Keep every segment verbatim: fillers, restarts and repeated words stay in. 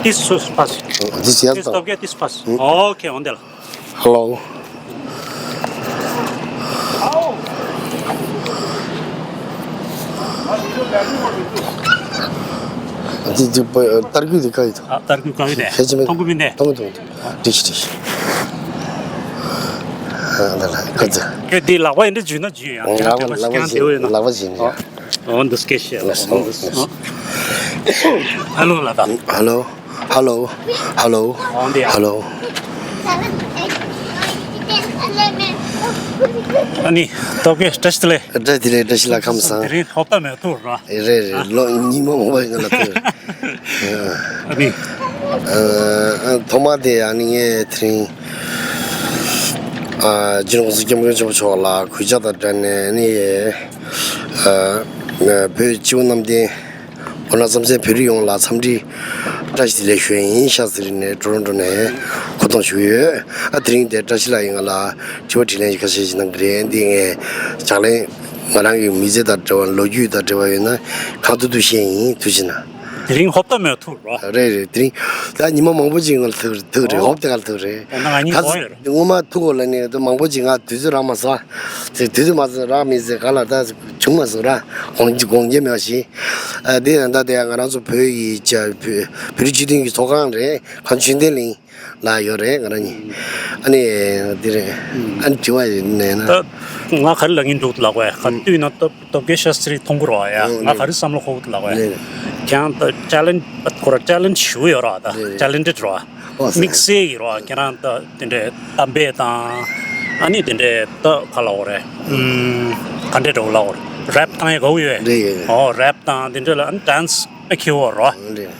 This first. This yes, This sir. Okay, this first. Okay, on the. Hello. འདི་འདི་པ་ཏར་ཀུ་འདི་ཀ་ཡི་ཐོ། ཨ་ཏར་ཀུ་ཀ་ཡི་དེ། ཁྱེད་ཀྱི་མིང་། ཐོང་གུ་མིན་དེ། ཐོང་གུ་ཐོང་གུ་ཐོང་། འགྲིག་ཤི་འགྲིག་ཤི། ཨ་ད་ལ་ཁ་ཚ། ཁྱེད་འདི་ལག་པ་ཡིན་འདྲ་འཇུས་ན་འཇུས་ཡང་། ལག་པ་ལག་པ་ཞིག་ལག་པ་ཞིག་ནས། ཨོ་འདུ་སྐད་ཤེས་ལ། ཨོ་འདུ། ཧ་ལོ་ལ་ད། ཧ་ལོ། ཧ་ལོ། ཧ་ལོ། ཨོ་འདི་ཡ། ཧ་ལོ། ཨ་ནི་སྟོབས་རྒྱལ་བཀྲ་ཤིས་བདེ་ལེགས། བཀྲ་ཤིས་བདེ་ལེགས། བཀྲ་ཤིས་ལ་ཁམས་བཟང་། དེ་རིང་ཧོབ་ཏ་མེ་ཐུར་ར། རེད་རེད། ལོ་ཉི་མ་མང་པོ་ཡིན་ན་ལ་ཐུར། ཨ་ནི། ཨ་ཐོག་མ་དེ་ཨ་ནི་ངས་དེ་རིང་ཨ་སྤྱི་ནོར་གོང་ས་སྐྱབས་མགོན་ཆེན་པོ་མཆོག་ལ་གུས་ཕྱག་དང་འབྲེལ་ནས་ཨ་ནི་ཨ་བོད་སྤྱི་བོ་གནམ་བསྟན། འོ་ན་རྩམ་ཟན་བོད་རིགས་ཡོངས་ལ་འཚམས་འདྲི་བཀྲ་ཤིས་བདེ་ལེགས་ཞུ་ཡ་ཡིན། ཤ་སི་རི་ནས་ཊོ་རོན་ཊོ་ནས་འཁོར་གཏོང་ཞུ་གི་ཡོད། ཨ་དེ་རིང་དེ་བཀྲ་ཤིས་ལགས་ཡིན་ང་ལ་དྲི་བ་དྲིས་ལན་ཞིག་ཁ་ཤས་ཤིག་གནང་གི་རེད། འདི་ངས་ལྗགས་ལན་ང་རང་གི་མི་ཚེ་དང་འབྲེལ་བ་ལོ་རྒྱུས་དང་འབྲེལ་བ་ཡོད་ན་གང་ཐུབ་ཐུབ་བཤད་ཡིན། ཐུགས་རྗེ་གནང་། དེ་རིང་ཧོབ་ཏ་མེ་ཐུར་ར། རེད་རེད། དེ་རིང་ད་ཉི་མ་མང་པོ་ཅིག་ང་ལ་ཐུག་ཐུག་རེད། ཨོ། ཧོབ་ཏ་ག་ལ་ཐུག་རེད། ཨོ་ན་ང་གཉིས་ག་གོ་ཡོད་རེད། སྔོན་མ་ཐུག་གོ་ལ་ནི་ད་མང་པོ་ཅིག་ང་དུས་ཚོད་རག་མ་སོང་། དེ་དུས་ཚོད་མ་སོང་རག་མི་ཚེ་ག་ལ་ད་བྱུང་མ་སོང་ར། དགོངས་དགོངས་འགལ་མེད་པ་ཞིག་ཨ་དེ་ཡང་ད་དེ་ཡང་ང་རང་ཚོ་བོད་ཡིག་ཅ་བོད་བོད་རིགས་སྤྱི་མཐུན་གྱི་ཚོགས་ཁང་རེད། གངས་ལྗོངས་ཆོས་ལྡན་གླིང་ལ་ཡོད་རེད་ང་རང་གཉིས། ཨ་ནི་དེ་རེད། ཨ་ནི་དྲི་བ་ཡིན་ནས་ན། ད་ང་ག་རེ་ལབ་ཀྱིན་འདུག་ལབ་དགོས། ག་དུས་ན་སྟོབས་སྟོབས་རྒྱལ་ཤཱ་སྟྲི་མཐོང་གི་རོགས་ཡ། ང་ག་རེ་བསམ་བློ་འཁོར་གི་འདུག་ལབ་དགོས། ཁྱེད་རང་ད་ཅེ་ལེན་ཁོ་ར་ཅེ་ལེན་ཞུ་ཡོད་ར། ད་ཅེ་ལེན་ཊེཌ་ར། དམིགས་བསལ་གྱི་རོ། ཁྱེད་རང་ད་དེ་འདྲའི་གཏམ་དཔེ་དང་ཨ་ནི་དེ་འདྲའི་ད་ག་ལབ་དགོས་རེད། ཨུམ། ག་འདྲའི་འདྲ་བོ་ལབ་དགོས་རེད། རེབ་བཏང་ཡ་དགའ་བོ་ཡོད། རེད་ཡོད། ཨོ་རེབ་དང་དེ་འདྲ་ལ་ཨ་ནི་ཌན་སི་དཔེ་མཁས་པོ་རོ། རེད།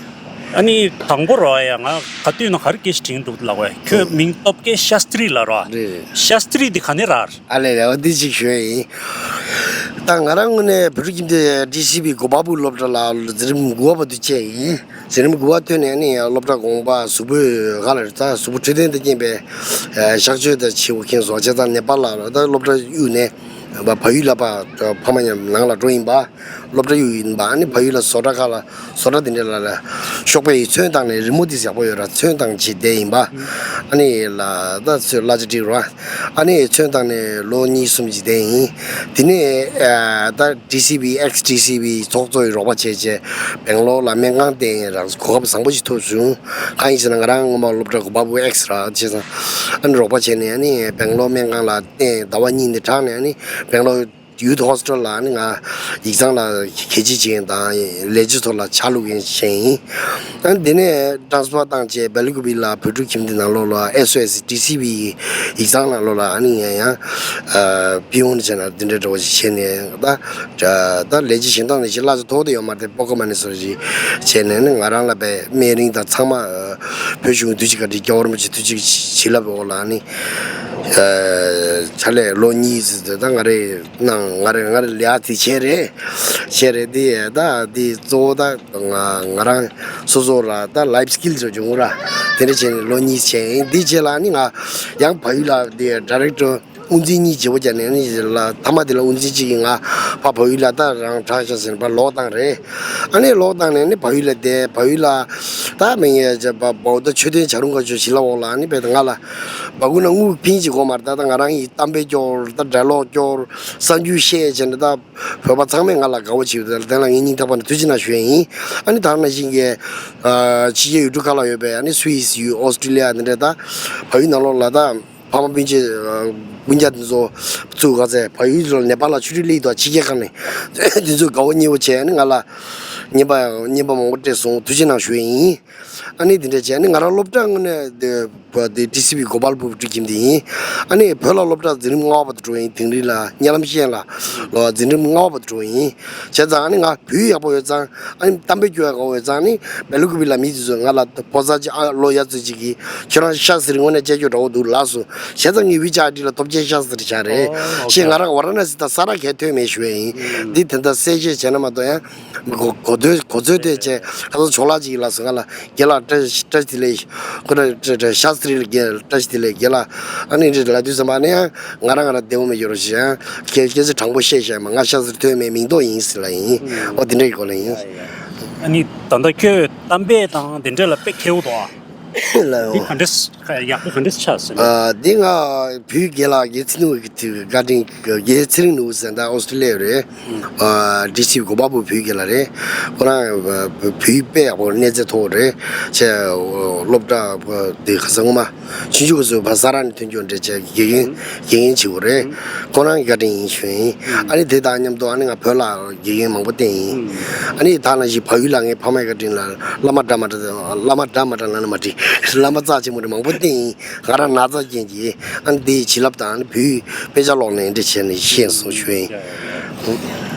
ཨ་ནི་དང་པོ་རོ་ཡ་ང་ག་དུས་ན་ག་རེ་སྐད་ཆ་དྲིས་འདུག་ལབ་བས། ཁྱོད་མིང་སྟོབས་རྒྱལ་ཤཱ་སྟྲི་ལབ་རོ། རེད་རེད། ཤཱ་སྟྲི་འདི་ག་ནས་རག་ཨ་ལས་ལས་འོ་འདི་ཅིག་ཞུ་ཡ་ཡིན། ད་ང་རང་ངོས་ནས་བོད་ཕྲུག་ཁྱིམ་སྡེ་ཌི་སི་བི་གོ་པལ་པུར་སློབ་གྲྭ་ལ་འཛིན་རིམ་དགུ་པ་བར་དུ་བཅད་ཡིན། འཛིན་རིམ་དགུ་པ་ཐོན་ནས་ནི་སློབ་གྲྭ་གོང་པ་གཟུགས་པོའི་ག་ལ་རེད། ད་གཟུགས་པོ་འཕྲོད་བསྟེན་དང་རྐྱེན་པས་གཤག་བཅོས་དང་བྱེད་དགོས་མཁན་སོང་བྱས་ཙང་ནེ་པཱལ་ལ་ད་སློབ་གྲྭ་གཡུགས་ནས་བལ་ཡུལ་ལ་ཕ་ཕ་ཡུལ་ལ་ཕ་ཕ་མ་མཉམ་ནང་ལ་འགྲོ་ཡིན་པ། སློབ་གྲྭ་གཡུགས་ཡིན་པ། ཨ་ནི་ཕ་ཡུལ་ལ་བཟོ་གྲྭ་ཁག་ལ་བཟོ་གྲྭ་དེ་འདྲ་ལ་ལ་གཤོག་པས་ཚོན་བཏང་ནས་རི་མོ་དེ་ཡག་པོ་ཡོད་ར། ཚོན་བཏང་བྱས་བསྡད་ཡིན་པ། ཨ་ནི་ལ་ད་ཚོས་གླ་ཆ་སྒྲིག་ར། ཨ་ནི་ཚོན་བཏང་ནས་ལོ་གཉིས་གསུམ་ཅིག་བསྡད་ཡིན། དེ་ནས་ཨ་ད་ཌི་སི་བི་ཨེགས་ཌི་སི་བི་ཚོགས་གཙོ་ཡི་རོགས་པ་བྱས་བྱས་སྦེང་ལོར་ལ་སྨན་ཁང་བསྟེན་རག་གོ་སྐབས་བཟང་པོ་ཞིག་ཐོབ་བྱུང་། གང་ཡིན་ཟེར་ན་ང་རང་སྔོན་མ་སློབ་གྲྭ་གོ་པལ་པུར་ཨེགས་ར་བྱས་ཙང་། ཨ་ནི་རོགས་པ་བྱས་ནས་ཨ་ནི་སྦེང་ལོར་སྨན་ཁང་ལ་བསྟེན་ཟླ་བ་གཉིས་ནས་དྲག་ནས་ཨ་ནི་སྦེང་ལོར་ཡུ་ཐི་ཧོ་སི་ཊལ་ལ་ནི་ང་ཡིག་ཚང་ལ་གད་ཕྱིས་བྱེད་མཁན་དང་ལས་བྱེད་ཚོ་ལ་ཇ་བླུག་མཁན་བྱས་ཡིན། ཨ་ནི་དེ་ནས་ཊ་རན་སི་ཕར་བཏང་བྱས་སྦེལ་ཀུ་པེ་ལ་བོད་ཕྲུག་ཁྱིམ་སྡེ་ནང་ལོགས་ལ་ཨེས་ཨོ་ཨེས་ཌི་སི་བི་ཡིག་ཚང་ནང་ལོགས་ལ་ཨ་ནི་ཡང་ཡང་པི་ཡོན་བྱས་ན་འདི་འདྲ་འདྲ་བོ་ཞིག་བྱས་ནས་ད་ད་ལས་བྱེད་གཞན་དག་ནས་ཞིག་གླ་ཆ་མཐོ་བོ་དེ་ཡོད་མ་རེད། པོ་ཀེ་མ་ནི་བཟོ་ཞིག་བྱས་ནས་ནི་ང་རང་ལ་བས་སྨན་རིན་དང་ཚང་མ་བོད་གཞུང་དུས་ཆེན་བཀའ་དྲིན་རྒྱལ་བ་རིན་པོ་ཆེ་དུས་ཆེན་བྱིན་རླབས་འོག་ལ་ནི་ཕྱག་ལས་ལོ་གཉིས་ཙམ་ད་ང་རེ་གནང་། ང་རེ་ང་རེ་ལས་དེ་བྱས་རེད། བྱས་རེད། དེ་ད་དེ་གཙོ་བོ་ད་ང་ང་རང་སོ་སོ་ལ་ད་ལའིབ་སི་ཀིལ་ཚོ་བྱུང་ར། དེ་འདྲ་བྱས་ནས་ལོ་གཉིས་བྱས་ཡིན། འདི་རྗེས་ལ་ནི་ང་ཡང་ཕ་ཡུལ་ལ་དེ་ཌའི་རེག་ཊར་དབུ་འཛིན་གཉིས་བརྗེ་པོ་བརྒྱབ་ནས་ནི་ལ་མཐའ་མ་དེ་ལ་དབུ་འཛིན་གཅིག་གིས་ང་ཕ་ཕ་ཡུལ་ལ་ད་རང་དྲག་ཤག་ཟེར་ནས་ཕར་ལོག་བཏང་རེད། ཨ་ནི་ལོག་བཏང་ནས་ནི་ཕ་ཡུལ་ལ་བསྡད། ཕ་ཡུལ་ལ་ད་མི་ངས་བ་འོ་ད་མཆོད་རྟེན་བྱ་རུང་ཁ་ཆུ་བྱིན་རླབས་འོག་ལ་ཨ་ནི་བས་ང་ལ་བ་ཀུ་ན་དངུལ་ཕིན་གཅིག་གོ་མ་རེད། ད་ད་ང་རང་གིས་གཏམ་དཔེ་སྐྱོར། ད་འགྲེལ་ལོག་སྐྱོར། གསར་འགྱུར་བཤད་བྱས་ནས་ད་བོད་པ་ཚང་མས་ང་ལ་དགའ་བོ་བྱེད་ཡོད། དེ་ལ་དེ་ལ་ངས་སྙིང་ཐག་པ་ནས་ཐུགས་རྗེ་གནང་ཞུ་ཡ་ཡིན། ཨ་ནི་ད་ག་ནང་བཞིན་གྱི་ཕྱི་རྒྱལ་ཡུལ་གྲུ་ཁག་ལ་ཡོད་པའི་ཨ་ནི་སུད་སི་ཡུལ། ཨོ་སི་ཀྲི་ལི་ཡ། དེ་འདྲ་ད་ཕ་ཡུལ་ནང་ལོགས་ལ་ད་ཕ་མ་སྤུན་མཆེད་སྤུན་ཀྱག་དེ་ཚོ་ཚུར་ག་ཚད་ཕ་ཡུལ་ལ་ནེ་པཱལ་ལ་ཆུ་ཊི་སླེབས་འདུག་ཕྱི་རྒྱལ་ཁག་ནས་དེ་ཚོས་དགའ་བོ་ཉེ་བོ་བྱས་ཨ་ནི་ང་ལ་རྔན་པ་རྔན་པ་མང་པོ་སྤྲད་སོང་། ཐུགས་རྗེ་གནང་ཞུ་ཡ་ཡིན། ཨ་ནི་དེ་འདྲ་བྱས་ཨ་ནི་ང་རང་སློབ་གྲྭ་དངོས་གནས་དེ་བ་དེ་ཊི་སི་བི་གོ་པལ་པུར་བོད་ཕྲུག་ཁྱིམ་སྡེ་ཡིན། ཨ་ནི་བོད་ལ་སློབ་གྲྭ་འཛིན་རིམ་ལྔ་པ་བར་དུ་འགྲོ་ཡིན། དིང་རི་ལ་གཉའ་ལམ་ཤན་ལ་ལོ་འཛིན་རིམ་ལྔ་པ་བར་དུ་འགྲོ་ཡིན། བྱས་ཙང་ཨ་ནི་ང་བོད་ཡིག་ཡག་པོ་ཡོད་ཙང་ཨ་ནི་གཏམ་དཔེ་སྐྱོར་ཡག་ཡོད་ཙང་ཨ་ནི་སྦེལ་ཀུ་པེ་ལ་མི་དེ་ཚོས་ང་ལ་ཕོ་གསར་ཅིག་ཨ་ལོ་ཡ་ཙི་ཅིག་གིས་ཁྱོད་རང་ཤ་སི་རི་དངོས་གནས་དཔྱད་བརྗོད་འདྲ་བོ་འདུག་ལབ་སོང་། བྱས་ཙང་ངས་ཝི་ཅེ་ཊི་ལ་ཐོབ་ཆེན་ཤ་སི་རི་བཞག་རེད། ཨོ་ཞེས་ང་རང་ཝ་ར་ཎ་སི་དང་ས་ར་གས་ཐོན་མེད་ཞུ་ཡ་ཡིན། འདི་དེ་འདྲ་གསལ་བཤད་བྱས་ན་མ་གཏོགས་ཡང་གོ་གོ་ཐོས་གོ་ཚོད་ཐོས་བྱས་ཁ་སང་ཇོ་ལགས་ཅིག་ལ་སོང་ང་ལ་རྒན་ལགས་བཀྲ་བཀྲ་ཤིས་བདེ་ལེགས། ཁོ་ན་བཀྲ་བཀྲ་ཤ་སི་རི་ལ་རྒན་བཀྲ་ཤིས་བདེ་ལེགས་རྒན་ལགས། ཨ་ནི་འདྲ་ལབ་དུས་ཙམ་པ་ནི་ཡང་ང་རང་ང་རང་བདེ་བོ་མེད་ཀྱི་རོ་ཞེས་ཡང་སྐད་སྐད་ཆ་དྲང་པོ་བཤད་བཤད་མ་ང་ཤ་སི་རི་ཐོན་མེད་མིང་འདོགས་ཡིན་ཟེར་ལ་ཡིན། ཨོ་དེ་འདྲ་གི་སྐོར་ལ་ཡིན། ཨ་ནི་ད་ལྟ་ཁྱོད་གཏམ་དཔེ་དང་དེ་འདྲ་ལ་དཔེ་མཁས་པོ་འདུག་ཨ། ལགས་འོ། འདི་ག་འདྲས་ཡག་པོ་ག་འདྲས་ཆགས་ཟེར་ན། ཨ། འདི་ང་བོད་རྒྱལ་ལགས་རྒྱལ་ཚེ་རིང་གི་དུས་བཀའ་དྲིན་རྒྱལ་ཚེ་རིང་ནུ་ཟེར་ད་ཨོ་སི་ཀྲི་ལི་ཡ་རེད། ཨ། ཌི་སི་གོ་པལ་པུར་བོད་རྒྱལ་ལགས་རེད། ཁོ་རང་བོད་དཔེ་ཡག་པོ་གནས་ཚད་མཐོ་བོ་རེད། ཆེ་སློབ་གྲྭ་དེ་ག་ས་ངོ་མ། ཆུང་ཆུང་སྐབས་སུ་ཕ་ས་ར་ནས་ཐོན་རྒྱུ་འདྲ་བྱས་དགེ་རྒན་དགེ་རྒན་བྱེད་དགོས་རེད། ཁོ་རང་གི་བཀའ་དྲིན་ཡིན་ཞུ་ཡིན། ཨ་ནི་དེ་དང་མཉམ་དུ་ཨ་ནི་ང་བོད་ལ་དགེ་རྒན་མང་པོ་བསྟེན་ཡིན། ཨ་ནི་ད་ནང་བཞིན་བལ་ཡུལ་ལ་ངའི་ཕ་མའི་བཀའ་དྲིན་ལ་བླ་མ་འདྲ་མ་འདྲ། བླ་མ་འདྲ་མ་འདྲ་ལབ་ན་མ་འགྲིག་བླ་མ་རྩ་ཆེན་པོ་འདྲ་མང་པོ་བསྟེན་ཡིན། ང་རང་ན་ཚ་ཅན་གྱིས་ཨ་ནི་དེའི་བྱིན་རླབས་དང་ཨ་ནི་བོད་ཡིག་དཔེ་ཆ་ཀློག་ནས་འདྲ་བྱས་ནས་ཤེས་སོང་ཞུ་ཡིན།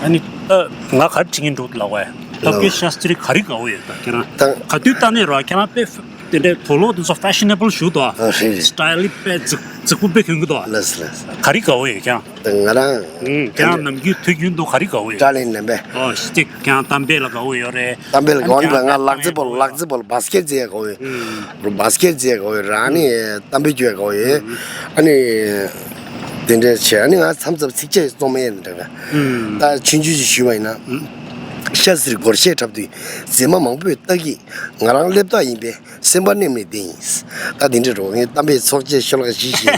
ཨ་ནི་ད་ང་ག་རེ་དྲི་ངེས་འགྲོ་ལ་བས། ཐབས་མཁས་ཤཱ་སྟྲི་ག་རེ་དགའ་བོ་ཡོད་ད་ཁྱེད་རང་། ད་ག་དུས་ལྟ་ནས་ར་ཁྱེད་རང་དཔེ་དེ་འདྲའི་དུག་ལོག་དེ་ཚོ་ཕེ་ཤ་ནེ་བལ་ཞུ་དོ། ཨ་རེད། སི་ཊའེལ་དཔེ་རྫིག་རྫིག་པོ་དཔེ་གྱོན་གི་དོ། ལགས་སོ་ལགས་སོ། ག་རེ་དགའ་བོ་ཡོད་ཁྱེད་རང་། ད་ང་རང་། ཨུམ། ཁྱེད་རང་ནམ་རྒྱུན་དུས་རྒྱུན་དུ་ག་རེ་དགའ་བོ་ཡོད། ཀྲ་ལེན་ལེན་པས། ཨོ་ཤི་ཏི་ཁྱེད་རང་གཏམ་དཔེ་ལ་དགའ་བོ་ཡོད་རེད། གཏམ་དཔེ་ལ་དགའ་བོ་ནི་ང་ལག་རྩེད་སྤོ་ལག་རྩེད་སྤོ་བ་སི་ཀེ་ཊི་རྩེ་ཡ་དགའ་བོ་ཡོད། ཨུམ། བ་སི་ཀེ་ཊི་རྩེ་ཡ་དགའ་བོ་ཡོད་ར། ཨ་ནི་གཏམ་དཔེ་སྐྱོན་ཡ་དགའ་བོ་ཡོད། ཨ་ནི་དེ་འདྲ་བྱས། ཨ་ནི་ང་མཚམས་མཚམས་ཚིགས་བཅད་རྩོམ་ཡས་འདྲ་ག་ཨུམ། ད་ཆུང་ཆུང་ཞིག་ཞུས་པ་ཡིན་ན། ཤ་སྟྲིར་སྒོར་གཞས་འཁྲབ་དུས་མཛེས་མ་མང་པོས་ལྟ་གི། ང་རང་སླེབས་ཐག་ཡིན་པས་སེམས་པ་མནན་ནས་བསྡད་ཡིན། ད་འདི་འདྲ་རོ། ངས་གཏམ་དཔེ་ཚོགས་བཅད་ཤོ་ལོ་ཀ་བཞི་བཤད།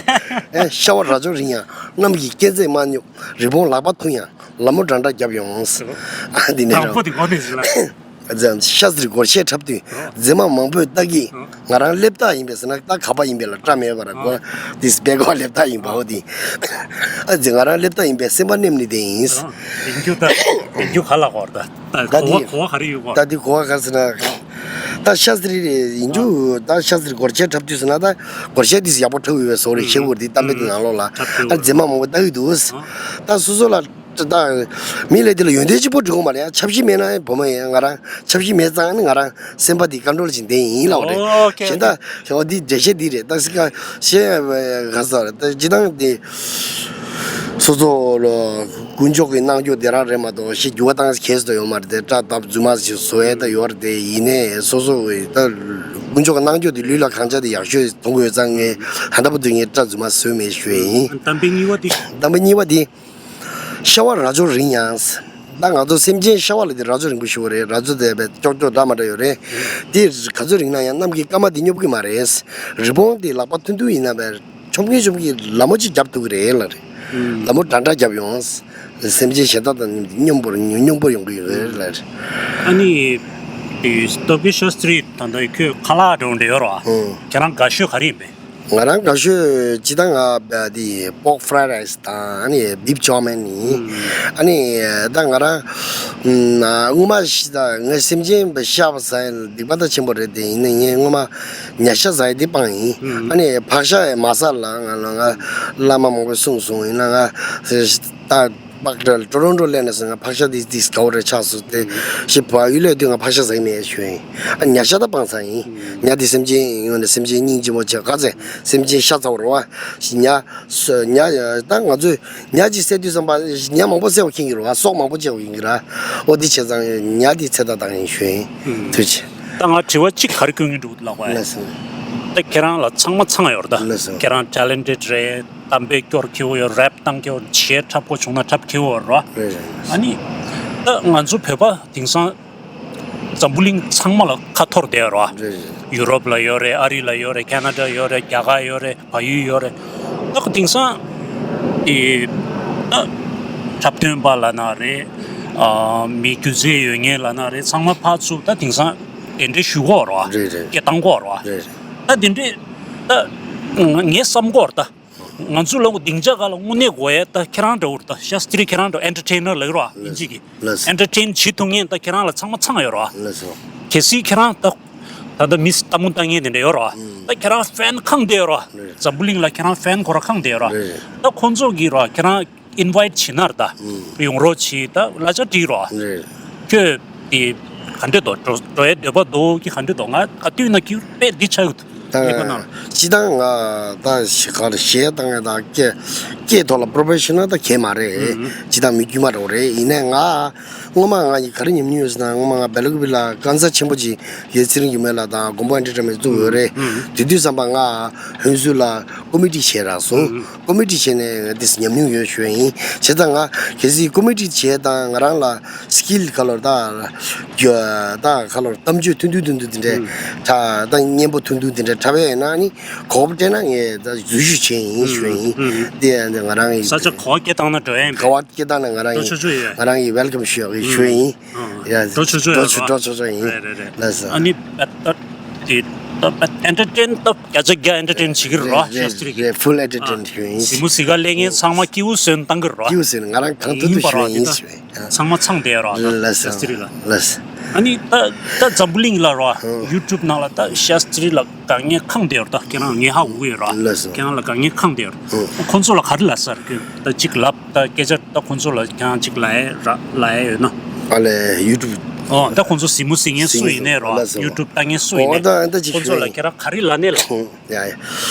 ཨེ། ཤ་བ་རྭ་ཅོ་རིང་ཡང་གནམ་གྱི་སྐས་འཛེག་མ་སྙོབ། རི་བོང་ལག་པ་ཐུང་ཡང་ལ་མོ་འདྲ་འདྲ་རྒྱབ་ཡོང་། ཨ། འདི་འདྲ་དང་རོ། པོ་དེ་གོ་ནས་ཟིན་ལ། ཤ་སྟྲིར་སྒོར་གཞས་འཁྲབ་དུས་མཛེས་མ་མང་པོས་ལྟ་གི། ང་རང་སླེབས་ཐག་ཡིན་པས་ཟེར་ན་ད་ག་པ་ཡིན་པས་ལ་སྐྲ་མེད་པར་གོ། ཨ། འདི་སྦེ་གོ་སླེབས་ཐག་ཡིན་པའོ་འདི། ཨ་ཙི། ང་རང་སླེབས་ཐག་ཡིན་པས་སེམས་པ་མནན་ནས་བསྡད་ཡིན། ཨ། ཡིན་རྒྱུ་ད་ཡིན་རྒྱུ་ག་ལ་གོ་བ་ད་ད་གོ་འདི་བ་གོ་བ་ག་རེ་ཡོད་གོ། ད་འདི་གོ་བ་ག་ཟེར་ན། ད་ཤ་སྟྲི་ཡིན་རྒྱུ་ད་ཤ་སྟྲིར་སྒོར་གཞས་འཁྲབ་དུས་ཟེར་ན་ད་སྒོར་གཞས་འདི་ཡག་པོ་འཁྲབ་ཡོད་པའི་བཟོ་རེད། ཤེས་དགོས་འདི་གཏམ་དཔེ་འདི་ནང་ལོགས་ལ། འཁྲབ་ཡོད། ཨ། མཛེས་མ་མང་པོ་ལྟ་གི་འདུག་ད་སོ་སོ་ལ། ད་མི་ལས་དེ་ལ་ཡོན་ཏན་གཅིག་པོ་འགྲིག་གི་མ་རེད། ཡང་ཆབ་སྲིད་མེད་ན་ཡང་བུ་མོ་ཡིན། ང་རང་ཆབ་སྲིད་མེད་ཙང་ནི་ང་རང་སེམས་པ་འདི་ཀོན་ཊོལ་བྱས་བསྡད་ཡིན་ལབ་པ་རེད། ཨོ་ཁེ། གཞན་དག་གཞན་པ་འདི་འགྲེལ་བཤད་འདི་རེད། ད་སི་ཀ་གཞན་ག་ས་རེད། ད་སྤྱིར་བཏང་འདི་སོ་སོ་ལ་དཀོན་མཆོག་གི་གནང་རྒྱུ་དེ་རང་རེད་མ་གཏོགས་ཞེ་འགྱུར་བ་བཏང་ཁེལ་སུ་ཡོད་མ་རེད། དེ་སྐྲ་བཏབ་རྫུན་མ་ཞིག་བཟོ་ཡས་ད་ཡོད་རེད། དེ་ཡིན་ནའི་སོ་སོ་གི་ད་དཀོན་མཆོག་གི་གནང་རྒྱུ་དེ་ལུས་ལ་གང་ཆགས་དེ་ཡག་ཤོས་མཐོང་དགོས་ཙང་ངས་ད་ལྟ་བར་དུ་ངས་སྐྲ་རྫུན་མ་བཟོས་མེད་ཞུ་ཡས་ཡིན། གཏམ་དཔེ་གཉིས་པ་དེ། གཏམ་དཔེ་གཉིས་པ་དེ། ཤ་བ་རྭ་ཅོ་རིང་ཡང་། ད་ང་ཚོ་སེམས་ཅན་ཤ་བ་ལ་དེ་རྭ་ཅོ་རིང་པོ་ཞིག་ཡོད་རེད། རྭ་ཅོ་དེ་བས་ཀྱོག་ཀྱོག་འདྲ་མ་འདྲ་ཡོད་རེད། དེ་ག་ཚོད་རིང་ན་ཡང་གནམ་གྱི་སྐར་མ་དེ་སྙོབ་གི་མ་རེད། རི་བོང་དེ་ལག་པ་ཐུང་ཐུང་ཡིན་ན་བས་ཆོམ་གིན་ཆོམ་གིན་ལ་མོ་གཅིག་རྒྱབ་ཐུབ་ཀྱི་རེད་ལབ་རེད། ལ་མོ་འདྲ་འདྲ་རྒྱབ་ཡོང་། སེམས་ཅན་གཞན་དག་དང་མཉམ་པོར་སྙོམས་པོར་ཡོང་གི་ཡོད་རེད་ལབ་རེད། ཨ་ནི། སྟོབས་རྒྱལ་ཤཱ་སྟྲི་ད་ལྟ་ཁྱོད་ཁ་ལག་འདྲ་བོ་འདྲ་ཡོད་རེད་བ། ཁྱེད་རང་དགའ་ཤོས་ག་རེ་ཡིན་པས། ང་རང་དགའ་ཤོས་སྤྱིར་བཏང་ང་འདི་པོག་ཕ་རའེ་རའི་སི་དང་ཨ་ནི་བིབ་ཅོ་མན་ཡིན། ཨ་ནི་ད་ང་རང་སྔོན་མ་ཞིག་ད་ངའི་སེམས་ཅན་པའི་ཤ་བ་ཟ་ཡ་ལ་སྡིག་པ་ད་ཆེན་པོ་རེད། དེ་ཡིན་ན་ངས་སྔོན་མ་ཉ་ཤ་ཟ་ཡ་དེ་སྤངས་ཡིན། ཨ་ནི་ཕག་ཤ་ཡང་མ་ཟ་ལ་ང་ལ་ང་བླ་མ་མང་པོས་གསུངས་སོང་། ཡིན་ན་ང་ད། པག་ཏྲ་ཀྲོ་རོང་ཀྲོ་ལེན་ན་སོང་། ང་ཕག་ཤ་དེ་དེ་དགའ་བོ་རེ་ཆགས་སོང་། དེ་ཞེ་བ་ཡུལ་ལས་དུས་ང་ཕག་ཤ་ཟ་གི་མེད་ཞུ་ཡིན། ཨ་ཉ་ཤ་ད་སྤངས་ཚར་ཡིན། ཉ་དེ་སེམས་ཅན་ཡོང་ནས་སེམས་ཅན་སྙིང་རྗེ་མོ་བྱས་ག་ཚད་སེམས་ཅན་ཤ་ཚ་བོ་རེད་བ། ཉ་སོ་ཉ་ད་ང་ཚོས་ཉ་ཅིག་བསད་དུས་ཙམ་པ་ཉ་མང་པོ་བསད་པ་མཁྱེན་གྱི་རེད་བ། སྲོག་མང་པོ་བཅད་པ་མཁྱེན་གྱི་རེད། ཨོ་དེ་བྱས་ཙང་ཉ་དེ་ཚེ་ད་བཏང་ཡིན་ཞུ་ཡིན། ཐུགས་རྗེ་ཆེ། ད་ང་དྲི་བ་གཅིག་ག་རེ་བསྐྱོན་གྱི་འདུག་ལབ་པ་ཡིན། ལགས་སོ། ད་ཁྱེད་རང་ལ་ཚང་མ་ཚང་ཡོད་རེད་ད། ལགས་སོ། ཁྱེད་རང་ཊེ་ལེན་ཊེཌ་རེད། གཏམ་དཔེ་སྐྱོར་མཁས་པོ་ཡོད། རེབ་བཏང་མཁས་པོ། གཞས་འཁྲབ་དགོས་བྱུང་ན་འཁྲབ་མཁས་པོ་རེད། རེད་རེད། ཨ་ནི་ད་ང་ཚོ་བོད་པ་དེང་སང་འཛམ་བུ་གླིང་ཚང་མ་ལ་ཁ་འཐོར་བསྡད་ཡོད་རེད། རེད་རེད། ཡུ་རོབ་ལ་ཡོད་རེད། ཨ་རི་ལ་ཡོད་རེད། ཁེ་ན་ཌ་ཡོད་རེད། རྒྱ་གར་ཡོད་རེད། བལ་ཡུལ་ཡོད་རེད། ད་དེང་སང་ཨེ་ད་འཁྲབ་སྟོན་པ་ལབ་ན་རེད། ཨ་མི་སྒྱུ་རྩལ་ཡོད་མཁན་ལབ་ན་རེད། ཚང་མ་ཕར་ཚུར་ད་དེང་སང་དེ་འདྲའི་ཞུ་གོ་རེད། རེད་རེད། སྐད་བཏང་གོ་རེད། རེད་རེད། ད་དེ་འདྲའི་ད་ངས་བསམ་གོ་རེད་ད། ང་ཚོ་ལ་སྡིངས་ཆ་སྒང་ལ་དངོས་གནས་དགོས་ཡ་ད་ཁྱེད་རང་འདྲ་བོ་རེད་ད། ཤཱ་སྟྲི་ཁྱེད་རང་འདྲ་བོ་ཨེན་ཊར་ཊེན་ནར་ལབ་ཀྱི་རེད་བ། དབྱིན་ཇི་གི། ལགས་སོ། ཨེན་ཊར་ཊེན་བྱེད་ཐུབ་མཁན་ད་ཁྱེད་རང་ལ་ཚང་མ་ཚང་ཡོད་རེད་བ། ལགས་སོ། གལ་སྲིད་ཁྱེད་རང་ད་ད་ལྟ་མི་ལྟད་མོ་ལྟ་མཁན་དེ་འདྲ་ཡོད་རེད་བ། ད་ཁྱེད་རང་ཕེན་ཁེངས་བསྡད་ཡོད་རེད་བ། འཛམ་བུ་གླིང་ལ་ཁྱེད་རང་ཕེན་ཁོ་རང་ཁེངས་བསྡད་ཡོད་རེད་བ། ད་ཁོང་ཚོ་གིས་རེད་བ་ཁྱེད་རང་ཨིན་ཝའི་ཊི་བྱེད་ན་རེད་ད། ཡོང་རོགས་བྱེད་ད་གླ་ཆ་སྤྲད་རོགས། ཁྱོད་དེ་ག་འདྲས་འདུག་འགྲོ་འགྲོ་ཡའི་འདོད་པ་འདུག་གི་ག་འདྲས་འདུག་ང་ག་དུས་ན་ཁྱོད་དཔེ་འདི་ཆགས་ཡོད། ད་ལས་ཀ་ནང་། སྤྱིར་བཏང་ང་ད་ཞེ་ག་ལ་གཞས་བཏང་ཡ་ད་སྐད་སྐད་ཐོག་ལ་པོ་རོ་ཕེ་ཤ་ནལ་ད་གས་མ་རེད། ཨུ་ཨུ། སྤྱིར་བཏང་མི་དཀྱུས་མ་རང་རེད། ཡིན་ནའི་ང་སྔོན་མ་ང་ཡི་ག་རེ་ཉམས་མྱོང་ཡོད་ཟེར་ན། སྔོན་མ་ང་སྦེལ་ཀོབ་ལ་སྐལ་བཟང་ཆེན་པོ་ཅིག་ཡོད། ཚེ་རིང་སྒྱུ་མ་ལགས་དང་མགོན་པོ་ཨེན་ཊར་ཊེན་མེན་ཊི་བཙུགས་ཡོད་རེད། ཨུ་ཨུ། དེ་དུས་ཙམ་པ་ང་ཧུན་སུར་ལ་ཀོ་མི་ཊི་བྱས་རག་སོང་། ཨུ་ཨུ། ཀོ་མི་ཊི་བྱས་ནས་ང་དེ་ཉམས་མྱོང་ཡོད་ཞུ་ཡ་ཡིན། བྱས་ཙང་ང་གལ་སྲིད་ཀོ་མི་ཊི་བྱས་དང་ང་རང་ལ་སི་ཀིལ་ག་ལོར་ད་ད་ག་ལོར་གཏམ་བརྗོད་ཐུང་ཐུང་ཐུང་ཐུང་དེ་འདྲས་ཨུ་ད་ད་སྙན་པོ་ཐུང་ཐུང་དེ་འདྲས་འཁྲབ་ཡ་ཡིན་ན་ནི་གོ་སྐབས་སྤྲད་ན་ངས་ད་འཛུལ་ཞུགས་བྱས་ཡིན་ཞུ་ཡ་ཡིན། ཨུ་ཨུ། དེ་ང་རང་ཡིན། ས་ཆ་ག་བ་སྐད་བཏང་ན་འགྲོ་ཡ་ཡིན་པས། ག་བ་སྐད་བཏང་ན་ང་རང་ཡིན། འགྲོ་ཆོག་ཆོག་ཡོད། ང་རང་ཡིན། ཝེལ་ཀམ་ཞུ་ཡ་ཞུ་ཡ་ཡིན། ཡ། འགྲོ་ཆོག་ཆོག་ཡོད། འགྲོ་ཆོག་ཆོག་ཡིན། རེད་རེད་རེད། ལགས་སོ། ཨ་ནི་ད་དེ་ད་ཨེན་ཊར་ཊེན་ད་བརྒྱ་ཆ་བརྒྱ་ཨེན་ཊར་ཊེན་བྱེད་ཀྱི་རེད་རོ། ཤ་སྟྲི་གིས། རེད། ཕུལ་ཨེན་ཊར་ཊེན་ཞུ་ཡ་ཡིན། གཟིགས་མོ་གཟིགས་ག་སླེབས་མཁན་ཚང་མ་སྐྱིད་པོ་བཟོས་བཏང་གི་རེད་རོ། སྐྱིད་པོ་བཟོས་ནས་ང་རང་གང་ཐུབ་ཐུབ་ཞུ་ཡ་ཡིན་ཞུ་ཡ་ཡིན། ཚང་མ་ཚང་བསྡད་རོ། ལགས་སོ། ཤ་སྟྲི་ལ། ལགས་སོ། ཨ་ནི་ད་ད་འཛམ་བུ་གླིང་ལ་རོ། ཨུ། ཡུ་ཊུབ་ནང་ལ་ད་ཤ་སྟྲི་ལ་དགའ་ངེས་ཁེངས་བསྡད་ཡོད་རེད། ད་ཁྱེད་རང་ངས་ཧ་གོ་གི་ཡོད་ར། ལགས་སོ། ཁྱེད་རང་ལ་དགའ་ངེས་ཁེངས་བསྡད་ཡོད་རེད། ཨུ། ཁོང་ཚོ་ལ་ག་རེ་ལབ་ས་རེད། ད་གཅིག་ལབ། ད་སྐད་ཆ་ད་ཁོང་ཚོ་ལ་ཁྱེད་རང་གཅིག་ལབ་ཡ་ར་ལབ་ཡ་ཡོད་ན། ཨ་ལས་ཡུ་ཊུབ། ཨོ་ད་ཁོང་ཚོ་གཟིགས་མོ་གཟིགས་མཁན་སུ་ཡིན་ནའི་ར། ལགས་སོ། ཡུ་ཊུབ་ལྟ་མཁན་སུ་ཡིན་ནའི། ཨོ་ད་ད་ཅིག་ཁོང་ཚོ་ལ་ཁྱེད་རང་ག་རེ་ལབ་ནའི་ལབ། ཡ་ཡ།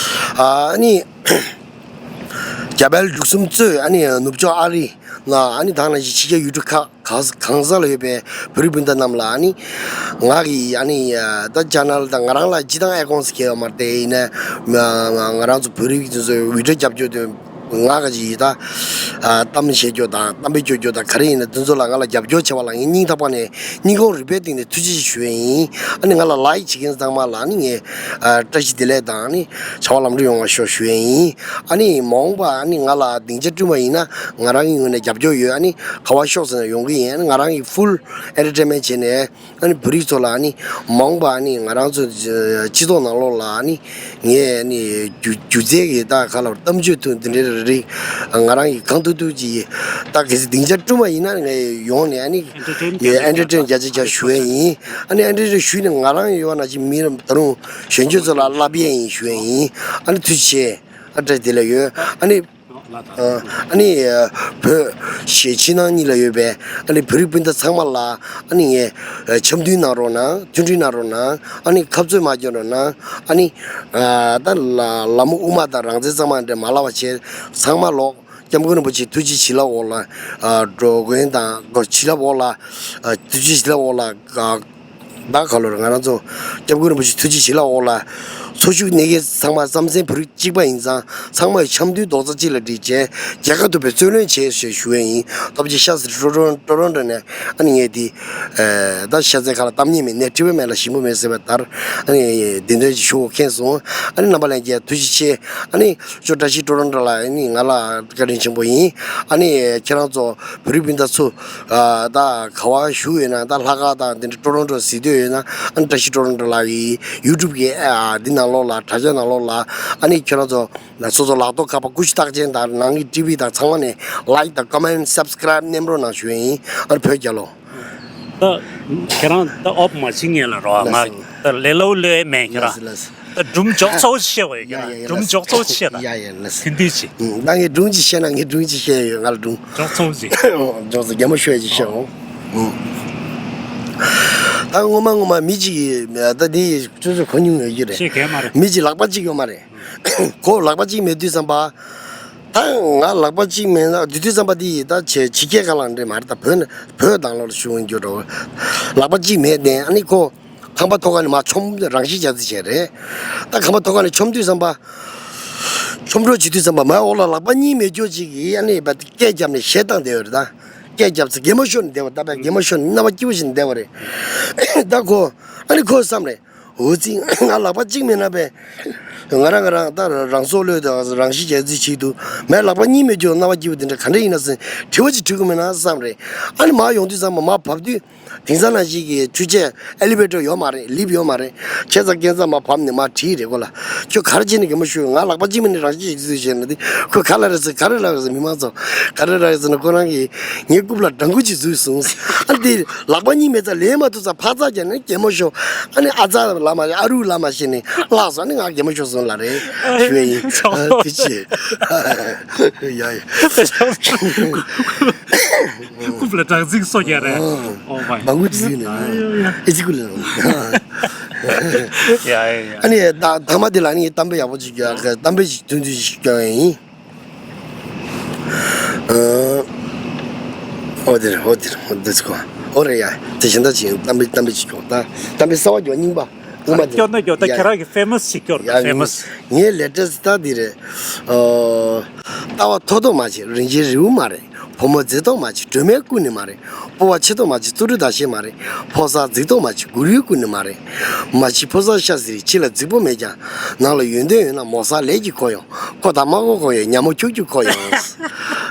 ཨ་ནི་རྒྱ་བལ་འབྲུག་གསུམ་གཙོས་ཨ་ནི་ནུབ་ཕྱོགས་ཨ་རི་ལ་ཨ་ནི་དེ་ནང་བཞིན་ཕྱི་རྒྱལ་ཡུལ་གྲུ་ཁག་གང་གང་ས་ལ་ཡོད་པའི་བོད་རིགས་སྤུན་ཟླ་རྣམས་ལ་ཨ་ནི་ང་གི་ཨ་ནི་ད་ཅེ་ནལ་དང་ང་རང་ལ་སྤྱིར་བཏང་ཨེ་ཁོང་ཟེར་མཁན་ཡོད་མ་རེད། དེ་ཡིན་ན་ང་ང་རང་ཚོ་བོད་རིགས་དེ་ཚོའི་འུར་སྒྲ་རྒྱབ་སྐྱོར་དེ་ང་ག་ཅིག་ཡིན་ད། ཨ་གཏམ་བཤད་རྒྱུ་དང་གཏམ་དཔེ་སྐྱོར་རྒྱུ་དང་ག་རེ་ཡིན་ན་དེ་ཚོ་ལ་ང་ལ་རྒྱབ་སྐྱོར་བྱས་པ་ལ་ངས་སྙིང་ཐག་པ་ནས་སྙིང་ཁོང་རུས་པའི་གཏིང་ནས་ཐུགས་རྗེ་ཆེ་ཞུ་ཡས་ཡིན། ཨ་ནི་ང་ལ་ལའིཀ་བྱེད་མཁན་ཚང་མ་ལ་ཨ་ནི་ངས་ཨ་བཀྲ་ཤིས་བདེ་ལེགས་དང་ཨ་ནི་བྱ་བ་ལམ་འགྲོ་ཡོང་བ་ཤོག་ཞུ་ཡས་ཡིན། ཨ་ནི་མ་འོངས་པ་ཨ་ནི་ང་ལ་སྡིངས་ཆ་བསྐྲུན་པ་ཡིན་ན་ང་རང་གི་ངོས་ནས་རྒྱབ་སྐྱོར་ཡོད། ཨ་ནི་ག་བ་ཤོག་ཟེར་ན་ཡོང་གི་ཡིན། ཨ་ནི་ང་རང་གི་ཕུལ་ཨེན་ཊར་ཊེན་མེན་ཊི་བྱས་ནས། ཨ་ནི་བོད་རིགས་ཚོ་ལ་ཨ་ནི་མ་འོངས་པ་ཨ་ནི་ང་རང་ཚོ་སྤྱི་ཚོགས་ནང་ལོགས་ལ་ཨ་ནི་ངས་ཨ་ནི་སྒྱུ་སྒྱུ་རྩལ་གྱི་ད་ག་ལ་གཏམ་བརྗོད་ཐུང་འདི་འདྲའི་རིགས་ང་རང་གིས་གང་ཐུབ་ཐུབ་ཀྱིས་ད་གལ་སྲིད་སྡིངས་ཆ་བསྐྲུན་པ་ཡིན་ན་ངས་ཡོང་ནས་ཨ་ནི་ངས་ཨེན་ཊར་ཊེན་བརྒྱ་ཆ་བརྒྱ་ཞུ་ཡས་ཡིན། ཨ་ནི་ཨེན་ཊར་ཊེན་ཞུས་ནས་ང་རང་ཡོད་ན་ཅིག་མི་རབས་ད་རུང་གཞོན་སྐྱེས་ཚོ་ལ་བསླབ་ཡས་ཡིན་ཞུ་ཡས་ཡིན། ཨ་ནི་ཐུགས་རྗེ་ཆེ། ཨ་བཀྲ་ཤིས་བདེ་ལེགས་ཡོད། ཨ་ནི། ལ་དང་། ཨ་ནི་བོད་ཕྱི་ཕྱི་ནང་གཉིས་ལ་ཡོད་པའི་ཨ་ནི་བོད་རིགས་སྤུན་ཟླ་ཚང་མ་ལ་ཨ་ནི་ངས་འཆམ་མཐུན་གནང་རོགས་གནང་། མཐུན་སྒྲིལ་གནང་རོགས་གནང་། ཨ་ནི་ཁ་རྩོད་མ་རྒྱག་རོགས་གནང་། ཨ་ནི་ད་ལ་ལ་མོ་དབུ་མ་དང་རང་བཙན་ཚང་མ་འདྲ་མ་ལབ་པ་བྱས། ཚང་མ་ལོག་སྐྱབས་མགོན་རིན་པོ་ཆེ་ཐུགས་རྗེ་བྱིན་རླབས་འོག་ལ་འགྲོ་མགོན་དང་བྱིན་རླབས་འོག་ལ་ཐུགས་རྗེ་བྱིན་རླབས་འོག་ལ། ད་ག་ལོར་ང་རང་ཚོ་སྐྱབས་མགོན་རིན་པོ་ཆེ་ཐུགས་རྗེ་བྱིན་རླབས་འོག་ལ་འཚོ་བཞུགས་གནས་མཁན་ཚང་མ་རྩམ་ཟན་བོད་རིགས་གཅིག་པ་ཡིན་ཙང་ཚང་མས་འཆམ་མཐུན་རྡོག་རྩ་གཅིག་ལ་སྒྲིལ་བྱས་རྒྱལ་ཁ་ཐོབ་པའི་རྩོད་ལེན་བྱས་ཞེས་ཞུ་བས་ཡིན། སྟོབས་ཆེ་ཤ་ཟེར་ཀྲོ་ཀྲོ་ཀྲོ་ཀྲོ་འདྲ་ནས་ཨ་ནི་ངས་འདི་ད་ཤ་ཚའི་ཁ་ལ་གཏམ་ཉེས་མེད་ནས་ཁྲི་བའི་མེད་ལ་ཞིམ་པོ་མེད་ཟེར་བའི་ལྟར་ཨ་ནི་འདི་འདྲ་ཞིག་ཞུ་མཁན་སོང་། ཨ་ནི་རྣམ་པ་ལྷན་རྒྱས་ཐུགས་རྗེ་ཆེ། ཨ་ནི་ཅོ་བཀྲ་ཤིས་ཀྲོ་ཀྲོ་འདྲ་ལ་ཨ་ནི་ང་ལ་བཀའ་དྲིན་ཆེན་པོ་ཡིན། ཨ་ནི་ཁྱེད་རང་ཚོ་བོད་རིགས་སྤུན་ཟླ་ཚོ། ཨ་ད་ག་བ་བཞུགས་ཡོད་ན་ད་ལྷག་དཀར་དང་འདི་འདྲ་ཀྲོ་ཀྲོ་གཟིགས་འདོད་ཡོད་ན་ཨ་ནི་བཀྲ་ཤིས་ཀྲོ་ཀྲོ་ལགས་ཀྱི་ཡུ་ཊུབ་ཀྱི་ཨ་འདི་ནང་ལོགས་ལ་དྲ་རྒྱ་ནང་ལོགས་ལ་ཨ་ནི་ཁྱོད་རང་ཚོ་སོ་སོ་ལག་ཐོག་ཁ་པར་ཀུ་ཤུ་རྟགས་ཅན་དང་ནང་གི་ཊི་ཝི་དང་ཚང་མ་ནས་ལའིཀ་དང་ཀོ་མེན་ཊི་སབ་སི་ཀེ་རེབ་མཉམ་རོགས་གནང་ཞུ་ཡས་ཡིན། ཨ་ནི་བོད་རྒྱལ་ལོ། ད་ཁྱེད་རང་ད་ཨོབ་མ་བྱེད་ངེས་ལ་རོ། ང་ད་ལས་སླ་པོ་ལོས་མེད་ཁྱེད་རང་། ད་སྒྲུང་འཇོག་ཚོགས་ཤིག་བཤད་དགོས་ཡ། སྒྲུང་འཇོག་ཚོགས་ཤིག་བཤད་ད། ཡ་ཡ་ལགས། དེ་འདི་ཅི། ད་ངས་སྒྲུང་ཅིག་བཤད་ན་ངས་སྒྲུང་ཅིག་བཤད་ཡོད། ང་ལ་སྒྲུང་འཇོག་ཚོགས་ཅིག་འཇོག་ཚོགས་རྒན་མོ་ཤོད་ཅིག་བཤད་འོང་། ད་སྔོན་མ་སྔོན་མ་མི་གཅིག་གིས་ད་འདི་ཅོ་ཅོ་གོ་མྱོང་ཡོད་ཀྱི་རེད། ཤེས་མཁན་མ་རེད། མི་གཅིག་ལག་པ་གཅིག་ཡོད་མ་རེད། ཁོ་ལག་པ་གཅིག་མེད་དུས་ཙམ་པ། ད་ང་ལག་པ་གཅིག་མེད་ན་དེ་དུས་ཙམ་པ་དེ་ད་ཆེ་ཕྱི་རྒྱལ་ཁག་ལ་འདྲེ་མ་རེད། ད་བོད་ནས་བོད་ནང་ལོགས་ལ་བཞུགས་ཡོང་རྒྱུ་འགྲོ། ལག་པ་གཅིག་མེད་དེ་ཨ་ནི་ཁོ་ཁང་པ་ཐོག་ཁ་ནས་མར་མཆོང་རང་ཤི་རྒྱག་རྩིས་བྱས་རེད། ད་ཁང་པ་ཐོག་ཁ་ནས་མཆོང་དུས་ཙམ་པ། མཆོང་འགྲོ་བྱེད་དུས་ཙམ་པ་མར་འོག་ལ་ལག་པ་གཉིས་མེད་ཀྱོག་ཅིག་གིས་ཨ་ནི་སྐད་བརྒྱབ་ནས་གཞས་བཏང་བསྡད་ཡོད་རེད་ད། སྐད་བརྒྱབ་ཚེ་གད་མོ་ཤོར་ནས་བསྡད་པ་ད་པའི་གད་མོ་ཤོར་ནས་རྣ་བ་སྐྱིད་པོ་ཞིག་ནས་བསྡད་པ་རེད། ད་ཁོ་ཨ་ནི་ཁོས་བསམ་རེད། འོ་ཙི། ང་ལག་པ་གཅིག་མེད་ན་པས། ང་རང་ང་རང་ད་རང་སྲོག་བློས་དང་རང་ཤི་རྒྱག་རྩིས་བྱེད་འདུག་མས་ལག་པ་གཉིས་མེད་རྒྱུ་རྣ་བ་སྐྱིད་པོ་དེ་འདྲ་ག་འདྲ་ཡིན་ན་ཟེར་དྲི་བ་ཅིག་དྲི་དགོས་མེད་ན་བསམ་རེད། ཨ་ནི་མར་ཡོང་དུས་ཙམ་པ་མར་བབས་དུས་དེང་སང་ནང་བཞིན་གྱི་འཕྲུལ་ཆས་ཨེ་ལི་ཝེ་ཊར་ཡོད་མ་རེད། ལིབ་ཡོད་མ་རེད། བྱས་ཙང་ཁྱེད་ཚང་མར་བབས་ནས་མར་བྲིས་རེད་ཁོ་ལ། ཁྱོད་ག་རེ་བྱས་ནས་གད་མོ་ཤོར། ང་ལག་པ་གཅིག་མེད་ནས་རང་ཤི་རྒྱག་རྩིས་བྱས་ན་དེ་ཁོས་ག་ལ་རེད་ཟེར་ག་རེ་ལབ་རེད་ཟེར་མི་མང་ཚོ་ག་རེ་ལབ་རེད་ཟེར་ན་ཁོ་རང་གིས་ངའི་རྐུབ་ལ་སྦྲང་ཁུ་ཅིག་འཛུལ་སོང་ཟེར། ཨ་ནི་དེ། ལག་པ་གཉིས་མེད་ཙང་ལེན་མ་ཐུབ་ཙང་ཕར་ཚག་བརྒྱབ་ནས་གད་མོ་ཤོར། ཨ་ནི་ཨ་ཙ་ལབ་མ་ཨ་རུ་ལབ་མ་ཤེས་ནས་བརླགས་སོང་། ཨ་ནི་ང་གད་མོ་ཤོར་སོང་ལབ་རེད་ཞུ་ཡ་ཡིན། ཨ་དེ་ཅི། ཡ་ཡ། རྐུབ་ལ་སྦྲང་རྩི་གིས་སོ་བརྒྱབ་རེད། ཨོ་མའི། མང་པོ་བརྫིས་ནས་ཨེ་ཙི་ཀུ་ལ། ཡ་ཡ་ཡ། ཨ་ནི་ད་ཐ་མ་དེ་ལ་ནི་གཏམ་དཔེ་ཡག་པོ་ཅིག་སྐྱོན། གཏམ་དཔེ་ཅིག་ཐུང་ཐུང་ཅིག་སྐྱོན་ཡིན། ཨོ་དེ་རེད། ཨོ་དེ་རེད། ཨོ་དེ་ཚོ་གོ། ཨོ་རེད་ཡ། དེ་བཞིན་ད་ཅིག་གཏམ་དཔེ་གཏམ་དཔེ་ཅིག་སྐྱོན། ད་གཏམ་དཔེ་གསར་བ་སྐྱོན། རྙིང་པ་རྙིང་པ་དེ་སྐྱོན་ན་སྐྱོན། ད་ཡ། ཁྱེད་རང་གི་ཕེ་མ་སི་ཅིག་སྐྱོར། ཡ། ཕེ་མ་སི། ངའི་ལེ་ཊེ་སི་ཊི་ད་དེ་རེད། ཨོ། ལྟ་བ་མཐོ་མཐོ་མ་བྱེད་རིན་ཆེན་རི་བོ་མ་རེད། བུ་མོ་མཛེས་མཐོང་མ་བྱེད་སྒྲོལ་མའི་སྐུ་ནི་མ་རེད། སྤོབས་པ་ཆེ་མཐོང་མ་བྱེད་གཙུག་ཕྲུག་ཟླ་ཤེལ་མ་རེད། ཕོ་གསར་རྫིག་མཐོང་མ་བྱེད་མགུར་ཡུལ་སྐུ་ནི་མ་རེད། མ་གཞི་ཕོ་གསར་ཤ་ཟེར་ཕྱི་ལ་རྫིག་པོ་མེད་ཀྱང་། ནང་ལ་ཡོན་ཏན་ཡོད་ན་མོ་གསར་ལས་ཀྱིས་གོ་ཡོང་། ཁོ་དང་མ་གོ་གོ་ཡོད་ཉ་མོ་ཁྱུག་ཁྱུག་གོ་ཡོང་།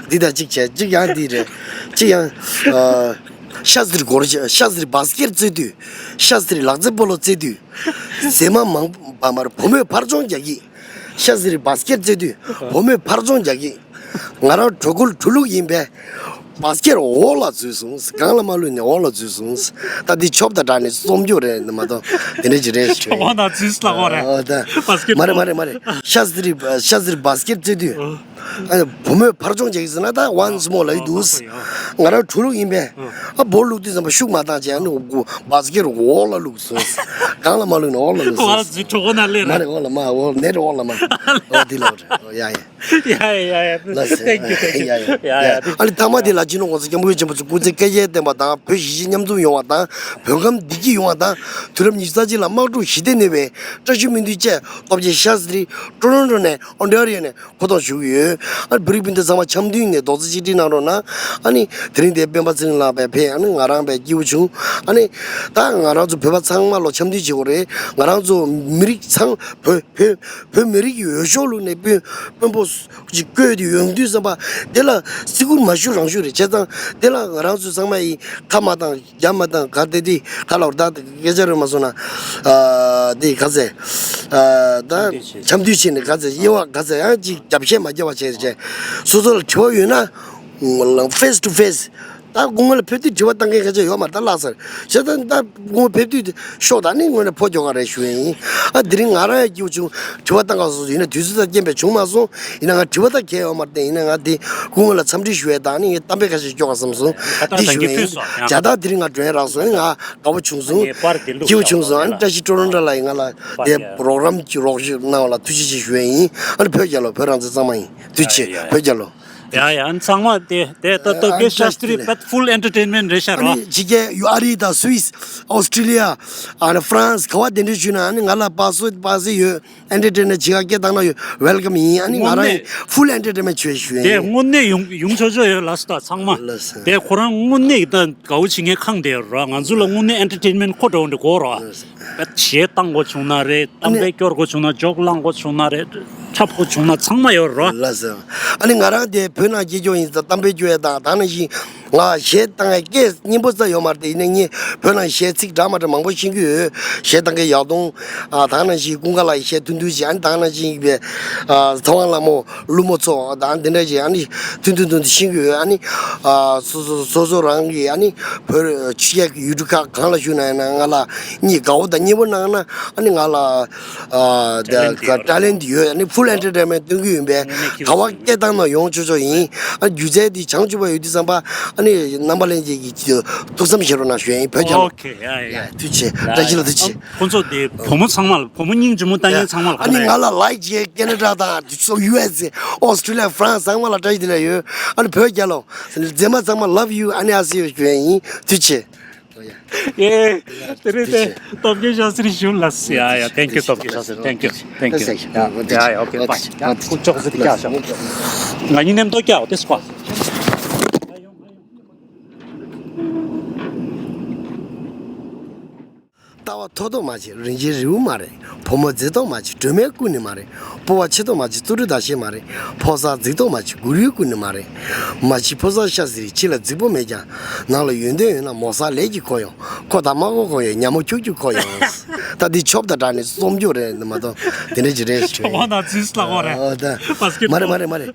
འདི་དང་གཅིག་བྱས་གཅིག་ཡང་འདི་རེད། གཅིག་ཡང་། ཨ། ཤ་ཟེར་སྒོར་ཤ་ཟེར་བཱ་སི་ཀེ་ཊི་རྩེ་དུས། ཤ་ཟེར་ལག་རྩེད་སྤོ་ལོ་རྩེ་དུས། མཛེས་མ་མང་པ་མར་བུ་མོས་ཕར་མཆོང་རྒྱག་གི། ཤ་ཟེར་བཱ་སི་ཀེ་ཊི་རྩེ་དུས། བུ་མོས་ཕར་མཆོང་རྒྱག་གི། ང་རང་གྲོད་ཁོལ་གྲོ་ལུག་ཡིན་པས། བཱ་སི་ཀེ་ཊི་འོག་ལ་འཛུལ་སོང་། སྒང་ལ་མ་བླུགས་ནས་འོག་ལ་འཛུལ་སོང་། ད་འདི་ཆོབ་དང་སྦྲགས་ནས་རྩོམ་རྒྱུ་རེད་མ་གཏོགས་དེ་འདྲ་ཅིག་རེད་ཞུ། གྲོད་ཁོག་ནང་འཛུལ་སླ་བོ་རེད། ཨ། ད་བཱ་སི་ཀེ་ཊི། མ་རེད་མ་རེད་མ་རེད། ཤ་ཟེར་ཤ་ཟེར་བཱ་སི་ཀེ་ཊི་རྩེ་དུས། ཨ། བུ་མོས་ཕར་མཆོང་རྒྱག་གི་ཟེར་ན་ད་ཝན་སི་མོར་ལབ་ཀྱི་འདུག། ང་རང་གྲོ་ལུག་ཡིན་པས། ཨ། འོག་བླུགས་དུས་ཙམ་པ་ཤུགས་མ་བཏང་བྱས། ཨ་ནི་བཱ་སི་ཀེ་ཊི་འོག་ལ་བླུགས་སོང་། སྒང་ལ་མ་བླུགས་ནས་འོག་ལ་བླུགས་སོང་། འོག་ལ་འཛུལ། གྲོད་ཁོག་ནང་སླེབས་རེད། མ་རེད། འོག་ལ་མ། འོག་ནས་འོག་ལ་མ། འོ་འདི་ལ་འོ་རེད། ཡ་ཡ། ཡ་ཡ་ཡ། ལགས་སོ། Thank you, thank you. ཡ་ཡ། ཡ་ཡ། ཨ་ནི་ཐ་མ་དེ་ལ་སྤྱི་ནོར་༸གོང་ས་༸སྐྱབས་མགོན་ཆེན་པོ་མཆོག་སྐུ་ཚེ་བསྐལ་བརྒྱར་བརྟན་པ་དང་། བོད་གཞིས་བྱེས་མཉམ་འཛོམས་ཡོང་བ་དང་། བོད་ཁམས་བདེ་སྐྱིད་ཡོང་བ་དང་། དུས་རབས་ཉི་ཤུ་རྩ་གཅིག་ལ་དམག་འཁྲུག་ཞི་བདེ་གནས་པའི་བཀྲ་ཤིས་སྨོན་འདུན་བཅས་སྟོབས་ཆེན་ཤ་སི་ཊི་ཊོ་རོན་ཊོ་ནས་ཨོན་ཊ་རི་ཡོ་ནས་མཁོ་གཏོང་ཞུ་གི་ཡོད། ཨ་ནི་བོད་རིགས་སྤུན་ཟླ་ཚང་མ་འཆམ་མཐུན་ནས་རྡོག་རྩ་གཅིག་སྒྲིལ་གནང་རོགས་གནང་། ཨ་ནི་དེ་རིང་འདིར་སྤེན་པ་ཚེ་རིང་ལགས་ཕེབས། ཨ་ནི་ང་རང་ཕར་སྐྱིད་པོ་བྱུང་། ཨ་ནི་ད་ང་རང་ཚོ་བོད་པ་ཚང་མ་ལོ་འཆམ་མཐུན་བྱེད་དགོས་རེད། ང་རང་ཚོ་མི་རིགས་ཚང་བོད་བོད་བོད་མི་རིགས་ཀྱི་འོས་ཤོག་བླུགས་ནས་དཔོན་དཔོན་པོ་ཅིག་བསྐོས་ཏེ་ཡོང་དུས་ཙམ་པ་དེ་ལ་བརྩི་བཀུར་མ་ཞུ་རང་ཞུ་རེད། བྱས་ཙང་དེ་ལ་ང་རང་ཚོ་ཚང་མ་ཡིས་ཁ་མ་བཏང་། རྒྱ་མ་དང་ག་དེ་དེ་ག་ལ་བར་ད་སྐད་ཆ་རེད་མ་སོང་ན། ཨ། དེ་ག་ཚད། ཨ། ད་འཆམ་མཐུན་བྱས་ནས་ག་ཚད་དབྱེ་བ་ག་ཚད་ཡང་ཅིག་རྒྱབ་བཤད་མ་རྒྱབ་པ་བྱས་བྱས། སོ་སོ་ལ་དྲི་བ་ཡོད་ན་ཕེ་སི་ཊུ་ཕེ་སི། ད་སྐུ་ངོ་ལ་ཕེབས་དུས་དྲི་བ་བཏང་མཁན་ག་ཚད་ཡོད་མ་རེད། ད་ལགས་སོ། བྱས་ཙང་ད་སྐུ་ངོ་ཕེབས་དུས་ཤོག་ད་ནི་དངོས་གནས་ཕོ་ཁྱོ་ག་རེད་ཞུ་ཡ་ཡིན། ཨ། དེ་རིང་ང་རང་ཡང་སྐྱིད་པོ་བྱུང་། དྲི་བ་བཏང་ག་སོང་སོང་། ཡིན་ན་དུས་ཚོད་དང་རྐྱེན་པས་བྱུང་མ་སོང་། ཡིན་ན་ང་དྲི་བ་ད་གལ་ཡོད་མ་རེད་དེ། ཡིན་ན་ང་དེ་སྐུ་ངོ་ལ་འཚམས་འདྲི་ཞུ་ཡས་དང་ནི་ངས་གཏམ་དཔེ་ཁ་ཤས་སྐྱོར་ག་བསམ་སོང་། ད་ལྟ་དེ་ཞུ་ཡས་ཡིན། ད་ལྟ་དེ་རིང་ང་མགྲོན་རག་སོང་། ང་དགའ་པོ་བྱུང་སོང་། སྐྱིད་པོ་བྱུང་སོང་། ཨ་ནི་བཀྲ་ཤིས་ཊོ་རོན་ཊོ་ལགས་ཡིས་ང་ལ་དེ་པོ་རོ་གྷ་རམ་གྱི་རོགས་ཞུ་གནང་བ་ལ་ཐུགས་རྗེ་ཆེ་ཞུ་ཡས་ཡིན། ཨ་ནི་བོད་རྒྱལ་ལོ། བོད་རང་བཙན་གཙང་མ་ཡིན། ཐུགས་རྗེ་ཆེ། བོད་རྒྱལ་ལོ། ཡ་ཡ། ཨ་ནི་ཚང་མ་དེ་དེ་སྟོབས་རྒྱལ་ཤཱསྟྲི་པད་ཕུལ་ཨེན་ཊར་ཊེན་མེན་ཊི་རེད་ཤག་རོ། ཨ་ནི་ཕྱི་རྒྱལ་ཡུ་ཨ་རི་དང་སུད་སི། ཨོ་སི་ཊྲེ་ལི་ཡ། ཨ་ནི་ཧྥ་རན་སི། ག་བ་གདན་འདྲེན་ཞུས་ན་ཨ་ནི་ང་ལ་པ་སེ་པ་སེ་ཡོད། ཨེན་ཊར་ཊེན་ནས་ཇི་ག་སྐད་བཏང་ན་ཡོད། ཝེལ་ཀམ་ཡིན། ཨ་ནི་ང་རང་ཡིན་ཕུལ་ཨེན་ཊར་ཊེན་མེན་ཊི་བྱོས་ཞུ་ཡ་ཡིན། དེ་དངོས་གནས་ཡོང་ཡོང་ཆོག་ཆོག་ཡོད་ལགས་སོ། ད་ཚང་མ། ལགས་སོ། དེ་ཁོ་རང་དངོས་གནས་ད་དགའ་བོ་བྱེད་མཁན་ཁང་དེ་རོ། ང་ཚོ་ལ་དངོས་གནས་ཨེན་ཊར་ཊེན་མེན་ཊི་ཁོ་འདྲ་བོ་འདྲ་དགོས་རོ། ལགས་སོ། གཞས་བཏང་དགོས་བྱུང་ན་རེད། གཏམ་དཔེ་སྐྱོར་དགོས་བྱུང་ན། ཇོག་བསླང་དགོས་བྱུང་ན་རེད། འཁྲབ་དགོས་བྱུང་ན་ཚང་མ་ཡོད་རོ། ལགས་སོ། ཨ་ནི་ང་རང་དེ་བོད་ནང་སྐྱེས་སྐྱོ་ཡིན་ཙང་གཏམ་དཔེ་སྐྱོར་ཡས་དང་། ད་ནང་བཞིན་ང་གཞས་བཏང་ཡས་སྐད་སྙན་པོ་རྩ་ཡོད་མ་རེད་དེ། ཡིན་ན་ངས་བོད་ནང་གཞས་ཚིག་འདྲ་མ་འདྲ་མང་པོ་ཤེས་ཀྱི་ཡོད། གཞས་བཏང་མཁན་ཡག་གདོང་། ཨ། ད་ནང་བཞིན་ཀུན་དགའ་ལགས་ཀྱི་གཞས་ཐུང་ཐུང་ཅིག་ཨ་ནི་ད་ནང་བཞིན་ཡིན་པའི། ཨ། ཚེ་དབང་ལྷ་མོ་ཀླུ་མོ་མཚོ་དང་དེ་འདྲ་ཅིག་ཨ་ནི་ཐུང་ཐུང་ཐུང་ཐུང་ཤེས་ཀྱི་ཡོད། ཨ་ནི། ཨ། སོ་སོ་སོ་སོ་རང་གི་ཨ་ནི་བོད་ཕྱི་རྒྱལ་གྱི་ཡུལ་གྲུ་ཁག་གང་ལ་བཞུགས་ན་ཡང་ན་ང་ལ་གཉིས་དགའ་བོ་དང་མཉེས་པོ་གནང་ན་ཨ་ནི་ང་ལ། ཨ། ཊེ་ལེན་ཊི་ཡོད། ཊེ་ལེན་ཊི་ཡོད། ཨ་ནི་ཕུལ་ཨེན་ཊར་ཊེན་མེན་ཊི་སྟོན་གྱི་ཡིན་པས། ག་བ་སྐད་བཏང་ན་ཡོང་ཆོག་ཆོག་ཡིན། ཨ། སྒྱུ་རྩལ་འདི་བྱང་ཆུབ་པ་ཡོད་དུས་ཙམ་པ་ཨ་ནི་རྣམ་པ་ལྷན་རྒྱས་ཀྱིས་ཐུགས་བསམ་བཞེས་རོགས་གནང་ཞུ་ཡ་ཡིན། བོད་རྒྱལ་ལོ། ཨོ་ཁེ། ཡ་ཡ། ཡ། ཐུགས་རྗེ་ཆེ། བཀྲ་ཤིས་ལགས་ཐུགས་རྗེ་ཆེ། ཁོང་ཚོ་དེ་བུ་མོ་ཚང་མ་ལ། བུ་མོ་སྙིང་རྗེ་མོ་ལྟ་མཁན་ཚང་མ་ལ། ཨ་ནི་ང་ལ་ལའིཀ་བྱས། ཁེ་ན་ཌ་དང་ཡུ་ཨེས་ཨེ། ཨོ་སི་ཊྲེ་ལི་ཡ། ཧྥ་རན་སི། ཚང་མ་ལ་བཀྲ་ཤིས་བདེ་ལེགས་ཡོད། ཨ་ནི་བོད་རྒྱལ་ལོ། མཛེས་མ་ཚང་མ་ལབ་ཡུ། ཨ་ནི་ཨ་སི་ཡོ་ཞུ་ཡ་ཡིན། ཐུགས་རྗེ་ཆེ། ཡེ། དེ་རིང་དེ་སྟོབས་རྒྱལ་ཤཱསྟྲི་ཞུ་ལགས། ཡ་ཡ། ཐེང་ཀྱུ། སྟོབས་རྒྱལ་ཤཱསྟྲི། ཐེང་ཀྱུ། ཐེང་ཀྱུ། ཡ་ཡ། ཨོ་ཁེ། བྷའི། ཡ། ཁོ་ཅོག་ཙེ་དེ་བཀྱག་ཤོག། ང་གཉིས་མཉམ་དུ་བཀྱག། དེ་སྐོར། ལྟ་བ་མཐོ་མཐོ་མ་བྱེད་རིན་ཆེན་རི་བོ་མ་རེད། བུ་མོ་མཛེས་མཐོང་མ་བྱེད་སྒྲོལ་མའི་སྐུ་ནི་མ་རེད། སྤོབས་པ་ཆེ་མཐོང་མ་བྱེད་གཙུག་ཕྲུག་ཟླ་ཤེལ་མ་རེད། ཕོ་གསར་རྫིག་མཐོང་མ་བྱེད་མགུར་ཡུལ་སྐུ་ནི་མ་རེད། མ་གཞི་ཕོ་གསར་ཤ་ཟེར་ཕྱི་ལ་རྫིག་པོ་མེད་ཀྱང་། ནང་ལ་ཡོན་ཏན་ཡོད་ན་མོ་གསར་ལས་ཀྱིས་གོ་ཡོང་། ཁོ་དང་མ་གོ་གོ་ཡོད་ཉ་མོ་ཁྱུག་ཁྱུག་གོ་ཡོང་། ད་འདི་ཆོབ་དང་སྦྲགས་ནས་རྩོམ་རྒྱུ་རེད་མ་གཏོགས་དེ་འདྲ་ཅིག་རེད་ཞུ། ཁོ་དང་རྫིག་ལ་གོ་རེད། ཨོ་ད། མ་རེད་མ་རེད་མ་རེད།